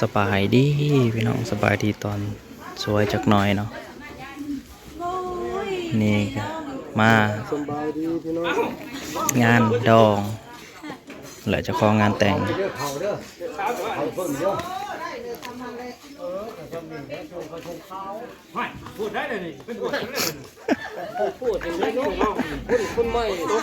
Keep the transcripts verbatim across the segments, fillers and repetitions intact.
สบายดีพี่น้อง สบายดีตอนสวยจักหน่อยเนาะ นี่ก็มา สำบายดีพี่น้อง งานดอง และเจ้าของงานแต่ง เด้อเขาเด้อเขาเพิ่มเด้อ พูดได้เลยนี่เป็นพูดได้เลย พูดอย่างนี้เนาะคนคนใหม่เนาะ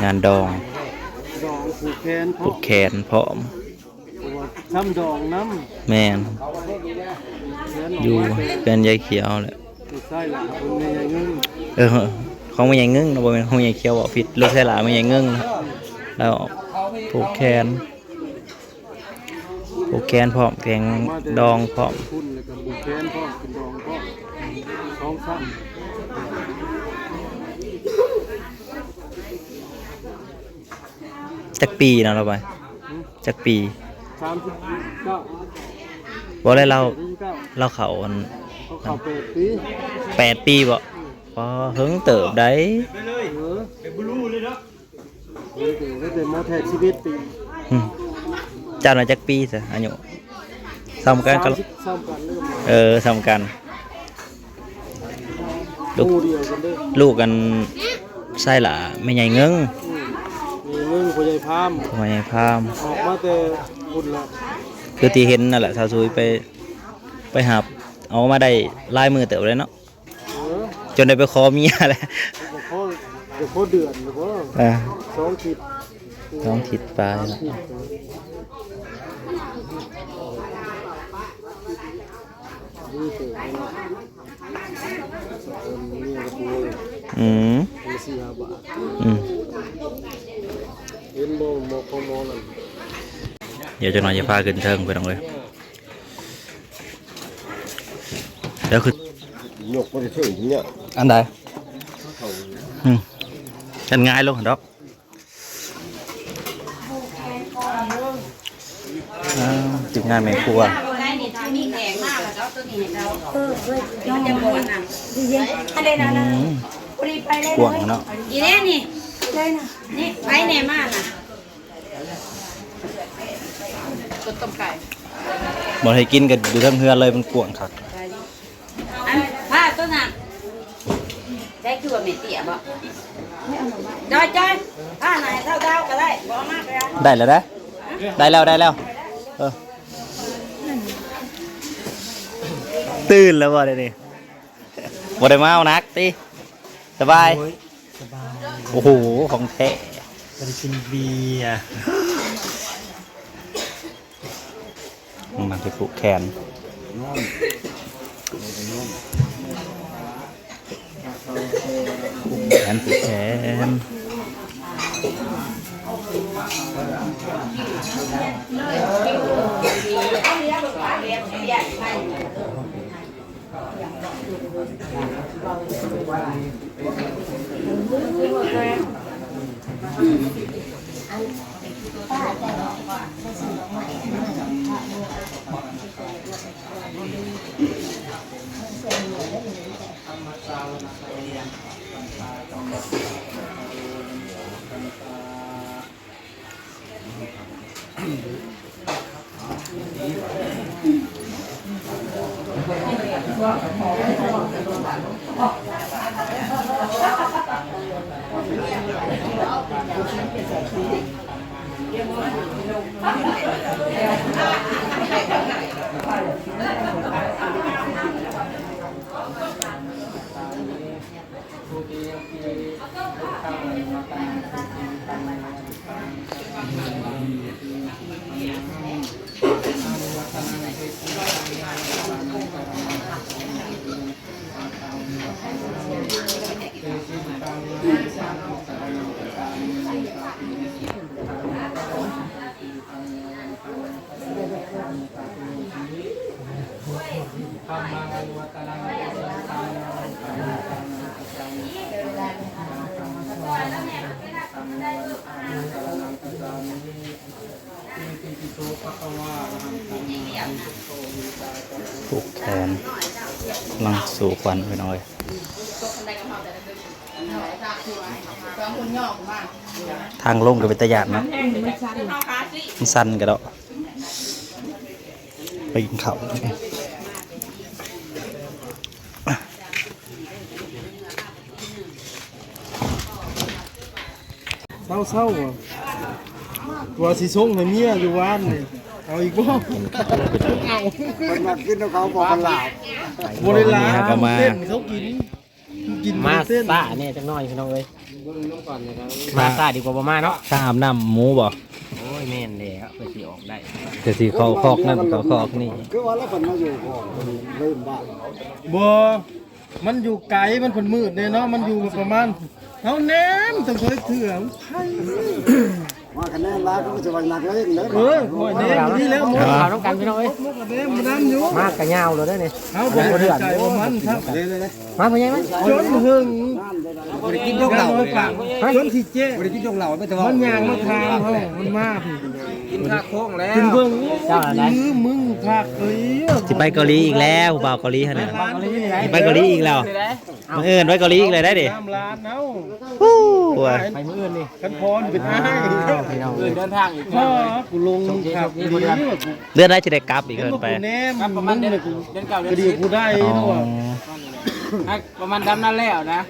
งานดอง ดองผูกแขน ผูกแขนพร้อม ซ้ำดองน้ แม่น ำแขน อยู่เพื่อนยายเขียวแหละ ใช่ละคนไม่ยังเงิน เออ ของแม่ยายเงิงเนาะ บ่แม่นของยายเขียว บอกผิด ลูกชายหลานแม่ยายเงิงเนาะ แล้วผูกแขน ผูกแขนพร้อม แขนดองพร้อม คุณแล้วก็ผูกแขนพร้อมเป็นดองพร้อมสองซ้ จักปีนะเราไป จักปี ำสามสิบเก้า บ่ได้เรา สามสิบเก้า เราเขาอัน เขาเข้าแปดปี แปดปีบ่ พอเฮิงเติบได้ เออเดี๋ยวได้เป็นหมอแทนสิบเอ็ดปี อืม เจ้าน่ะจักปีซะ อายุซ้ำกันก็ ซ้ำกันเริ่ม เออซ้ำกัน ลูก คู่เดียวกันเด้อ ลูกกันไส้หล่าแม่ใหญ่เงิง อืมมีเงินพ่อใหญ่พาม พ่อใหญ่พาม ออกมาแต่คุณละ คือที่เห็นนั่นแหละสาวซุยไป ไปหับ เอามาได้หลายมือเติบเลยเนาะ เออ จนได้ไปขอเมียแหละ เดี๋ยวพ่อเดี๋ยวพ่อเดือนหรือว่า อ่า สองขีด สองขีดปลายแล้ว นี่เติมเนาะเติมเนี่ยกับปู อืม เป็นสี่ห้าบาท อืม เห็นโมโมโคโมนั่น เดี๋ยวจะนอนจะพาขึ้นเทิงไปตรงเลย เดี๋ยวขึ้น ยกไปเถิงเนี่ย อันใดอืมกันง่ายลงดอกอ่าทีมงานแม่ครัว เออเว้ยน้องมันเย็นๆอันใดนะนะ อืม พอดีไปเลย กว้างเนาะ อีแน่นี่ เลยนะ นี่ไปแน่มากนะ ต้มไก่ บ่ให้กินกันอยู่เทั้งเฮือนเลยมันกว้างคัก อันผ้าต้นน่ะใช้คือว่าไม่เตี้ยบ่จอยจอยผ้าไหนเท่าๆก็ได้บ่มากเลย ได้แล้วนะได้แล้วได้แล้วเออตื่นแล้วบ่เดี๋ยวนี้บ่ได้มาเอาหนักติสบาย โอ้ยสบาย โอ้โห ของแท้ ไปกินเบียร์ มันคือผูกแขนผูกแขนผูกแขน ธรรมังอนุวัตตนัง สังฆังอนุวัตตนัง สังฆังอนุวัตตนัง สังฆังอนุวัตตนัง สรณังคัจฉ ผูกแขน กำลังสู่ขวัญพี่น้องเอ้ย ทางลงก็เป็นตาย้านเนาะ มันสั่นกะดอก ไปกินข้าว เซาๆ บ่ ว่าสิส่งให้เมียอยู่วานนี่ เอาอีกบ่ เอา เพิ่นมากินนำเขาบ่ เพิ่นหลาบ บ่ได้หลาบ วันนี้ฮะก็มา เต้นเขากิน กิน มา เต้น ซ่าแน่จักหน่อยพี่น้องเอ้ย มาซ่าดีกว่าบ่มาเนาะ ซ่าอาบน้ำหมูบ่ โอ้ย แม่นแล้ว เพื่อสิออกได้ เพื่อสิเข้าคอกนั่นเข้าคอกนี่ คือว่าแล้วเพิ่นมาอยู่ก่อน เพิ่นเริ่มบ้าน บ่ มันอยู่ไกล มันเพิ่นมืดแน่เนาะ มันอยู่ประมาณ เฮาแนมตั้งแต่เทื่อ ไผ ว่าคะแนนหลาย เพิ่นก็สิว่านักเลงเด้อ เออ ข้อยแนมอยู่นี่แล้ว หมด เอานำกันพี่น้องเอ้ย หมดก็แนมอยู่นำอยู่ มากะยาวเลยเด้อนี่ เฮาบ่ได้ใจว่ามันครับ มาพ่อใหญ่มา จนเฮิง บ่ได้กินจกเหล้าเลย จนสิแจ้ง บ่ได้กินจกเหล้า ไม่แต่ว่า มันย่างมาถามเฮา มันมาพี่ กินข้าวโค้งแล้ว ขึ้นเบิ่ง เจ้าอะไร มือมึงคักเอ้ย สิไปเกาหลีอีกแล้ว บ่าวเกาหลีหั่นน่ะ เกาหลีนี่ไหน สิไปเกาหลีอีกแล้ว มื้ออื่นไปเกาหลีอีกเลยได้ดิ น้ำร้านเฮา ฮู้ว่ะ ไปมื้ออื่นนี่ คันพรเป็นอ้าย อ้าวพี่น้อง เดินทางอีก พ่อกูลงขับดี เดือนหน้าสิได้กลับอีก เห็น เพิ่น บ่ ไป กูแนม ครับ ประมาณเดือน มึงเนี่ยกู เดือนเก้าเดือน กระเดี่ยว สิบ กูได้ อ๋อ เนาะ อ่ะ ประมาณดำนั่นแล้วนะ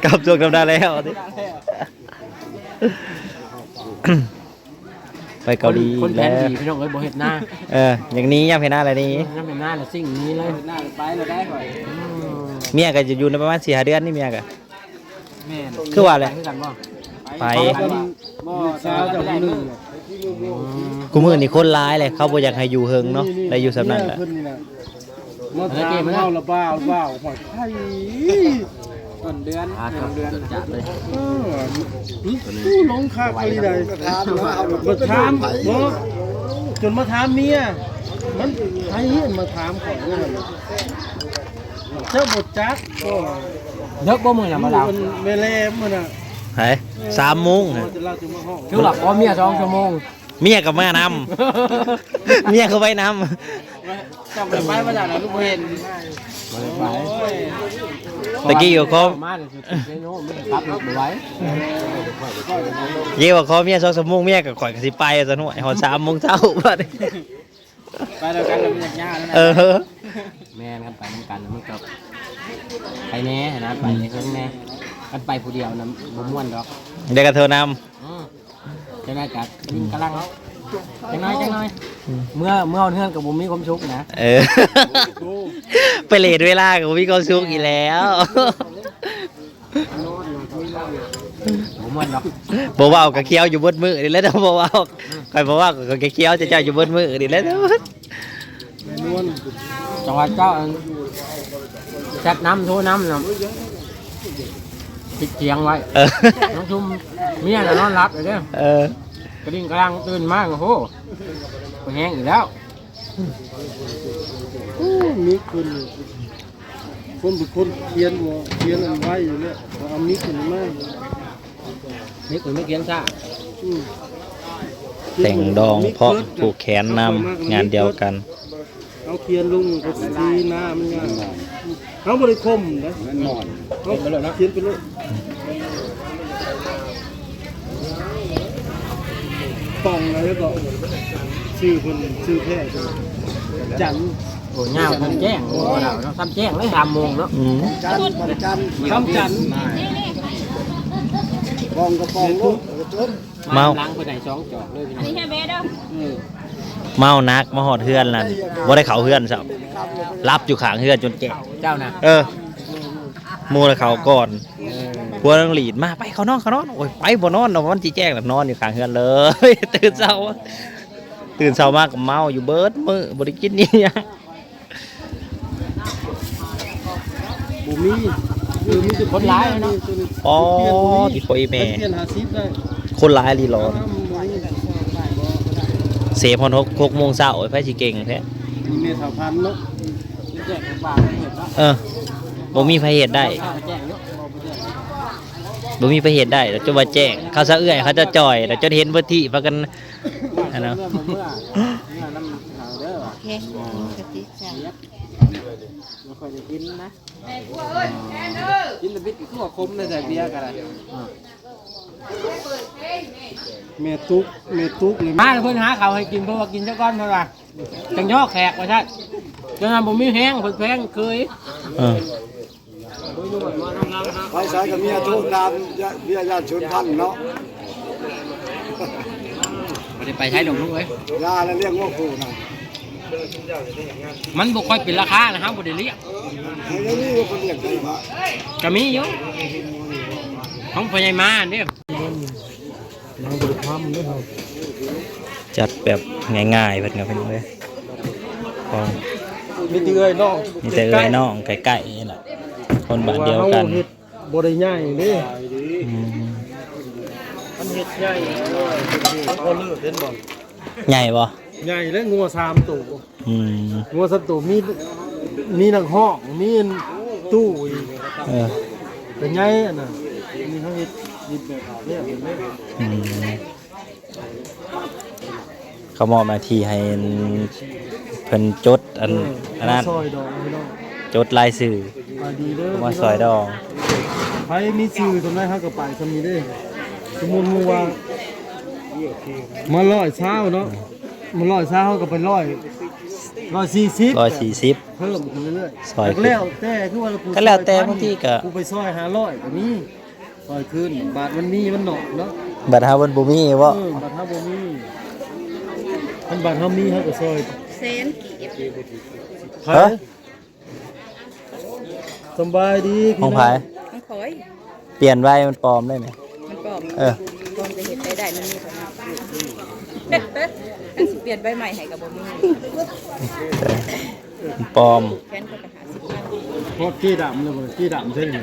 กลับช่วงดำนาแล้ว ไปเกาหลี คน คนแผนดี แล้ว พี่น้องเอ้ย บ่เฮ็ดนา เออ อย่างนี้ยามเฮ็ดนาอะไรนี้ ยามเฮ็ดนาแล้วสิ่งนี้เลย เฮ็ดนาไปแล้วได้ข่อย อืม เมียก็จะอยู่ในประมาณสี่ห้าเดือนนี่เมียก็ แม่น คือว่าแหละ ไปคือกันบ่ ไป ไปกันบ่ ลูกสาวเจ้าผู้หนึ่ง กูมื้อนี้คนหลายเลย เขาบ่อยากให้อยู่เฮิงเนาะ ได้อยู่ส่ำนั้นแหละ เพิ่นนี่นะ มาถามเฮาละบ่าว บ่าว หอยไข่ ต้นเดือน อ่า ต้นเดือน จัดเลย เออ หึ หึ ลงคักอีหลีใด มาถาม บ่ จนมาถามเมีย มันไผมาถามข่อยนั่นน่ะ เจ้าบ่จักบ่ เลิกบ่มื้อน่ะมาดาว แม่แลมมื้อน่ะ ไผ สามโมง เออ น่ะ เจ้าจะมาฮ้อง คือว่าขอเมียสองชั่วโมง เมียก็มานำ เมียก็ไปนำ เจ้าไปไปมาจากไหนลูกบ่เห็น บ่ได้ไป ตะกี้ก็ขอ มาเลยสุดเซโนไม่ขับรถบ่ไหว เย้ว่าขอเมียสองชั่วโมง เมียก็ข่อยก็สิไปซะหน่อย ฮอดสามโมงเช้าบัดนี้ ไปแล้วกันแล้วมันยากยากนั่นน่ะ เออ แม่น คันไปนำกันมันก็ไปแน่นะ ไปเฮิงแน่ คันไปผู้เดียวนะบ่ม่วนดอก เดี๋ยวก็โทรนำ อืม จังได๋ก็กำลัง จังน้อย จังน้อย อืม เมื่อ เมื่อเฮือนก็บ่มีความสุขนะ เออ ไปเลทเวลาก็บ่มีความสุขอีกแล้ว บ่ม่วนดอก บ่เว้าก็เคี้ยวอยู่เบิดมื้อนี่แหละ บ่เว้า อืม ข้อยบ่เว้าก็เคี้ยวเจ้าอยู่เบิดมื้อนี่แหละ แม่นวล จังหวัดเจ้าอันแชทนำ โทรนำน่ะ ปิดเสียงไว้ เออ น้องชุม เมียน่ะนอนหลับอยู่เด้อ เออ กระดิ่งกระดังตื่นมา โอ้โห ไปแฮงอีกแล้ว โอ้ มีคน คนเป็นคนเขียนบ่ เขียนอันไว้อยู่แล้ว เอามิกอันนี้มา มิกมันไม่เขียนซ่า อืม แต่งดองเพราะผูกแขนนำงานเดียวกัน เอาเขียนลงก็สีหน้ามันงาม เอาบ่ได้คมนะ มันหมอน เอาเขียนไปเลย ป่องอะไรก็ชื่อคนชื่อแท้จัน โอ้ยาวทำแจ้ง โอ้ยาวเนาะ ทำแจ้งเลย สามโมงเนาะ อืม จัน จัน คำจัน ป่องก็ป่องลูก เมา ล้างไปไหนสองจอกเลยพี่น้อง อันนี้แค่เบสเด้อ เออ เมาหนัก มาฮอดเฮือนนั่น บ่ได้เข้าเฮือนซ้ำ หลับอยู่ข้างเฮือนจนแจ้ง เจ้าน่ะ เออ หมู่น่ะเข้าก่อน เออ ผัวนังหลีดมา ไปเข้านอน เข้านอน โอ้ย ไปบ่นอนดอก มันสิแจ้งแล้ว นอนอยู่ข้างเฮือนเลย ตื่นเช้า ตื่นเช้ามาก็เมาอยู่เบิดมื้อ บ่ได้กินนี่ บ่มี เออ มีแต่คนหลายเนาะ อ๋อ ที่พ่ออีแม่ เปลี่ยนห้าสิบได้ คนหลายอีหลีหลอ เซฟฮอดหก หกโมงเช้า โอ้ย ไผสิเก่งแท้ มีเมียสาวพันเนาะ เออ บ่มีไผเฮ็ดได้ บ่มีไผเฮ็ดได้ แล้วจนว่าแจ้ง เขาซะเอื้อย เขาจะจ่อย แล้วจนเห็นเบิดที่ พากัน เนาะ เมื่อบ่เมื่อเมื่อนำหาเด้อว่ะ โอเค กะติจ้ะ บ่ค่อยได้กินนะ กินแต่บิดคือว่าขมในใส่เบียร์กันเลย แม่ตุ๊ก แม่ตุ๊กเลย มาเพิ่นหาข้าวให้กิน เพิ่นว่ากินซะก่อน เพิ่นว่าจั่งยอแขกว่าซั่น จั่งนั้นบ่มีแฮง เพิ่นแพงเคย เออ ไปใส่กับเมียโทษตามเมียย่านชนพันเนาะ บ่ได้ไปใช้ดอกลูกเอ้ย ย่าแล้วเลี้ยงงัวคู่นะ มันบ่ค่อยเป็นราคานะ เฮาบ่ได้เลี้ยง เฮ้ย นี่คนเลี้ยงได้ปะ ก็มีอยู่ ของพ่อใหญ่มาเด้ จัดแบบง่ายๆ เพิ่นก็เพิ่นเด้อ ของ มีแต่เอื้อยน้อง มีแต่เอื้อยน้องใกล้ๆ นี่แหละ คนบ้านเดียวกัน เพราะว่าเฮาเฮ็ดบ่ได้ใหญ่เด้ อืม มันเฮ็ดใหญ่ พอเลิกเห็นบ่ ใหญ่บ่ ใหญ่แล้วงัวสามตัว อืม งัวสามตัว มี มีนักฮ้อง มีตู้อีก เออ เป็นใหญ่อันน่ะ นี่เขาเฮ็ด เฮ็ดแบบเนี้ย เห็นไหม อืม เขามอบหน้าที่ให้เพิ่นจดอัน เออ อันนั้น ซอยดองพี่น้อง จดรายชื่อ ไปดีเด้อ มาซอยดอง ใครมีชื่อสำนักเขาก็ไปสำนี้เด้อ สมมุติว่า มาร้อยซาวเนาะ มาร้อยซาวเขาก็ไปร้อย ร้อยสี่สิบ ร้อยสี่สิบ เพิ่มขึ้นเรื่อยๆ ซอย แต่แล้วแต่คือว่ากู ก็แล้วแต่ ซอยพัน บางทีก็ กูไปซอยห้าร้อยก็มี ซอยคืน บาทมันมีมันหน่อยเนาะ บัดเฮามันบ่มีบ่ เออ บาทเฮาบ่มี คันบาทเฮามีเฮาก็ซอย แสนกีบ ฮะ สำบายดีพี่ ของไผ น้อง ของข่อย เปลี่ยนไว้มันปลอมได้ไหม มันปลอม เออ ปลอมจะเฮ็ดได้ได้ มันมีของมัน มันสิเปลี่ยนใบใหม่ให้ก็บ่มี เออ มันปลอม แขนก็ไปหาสิบพัน พวกกี้ดำเลยบ่ กี้ดำใช่ไหม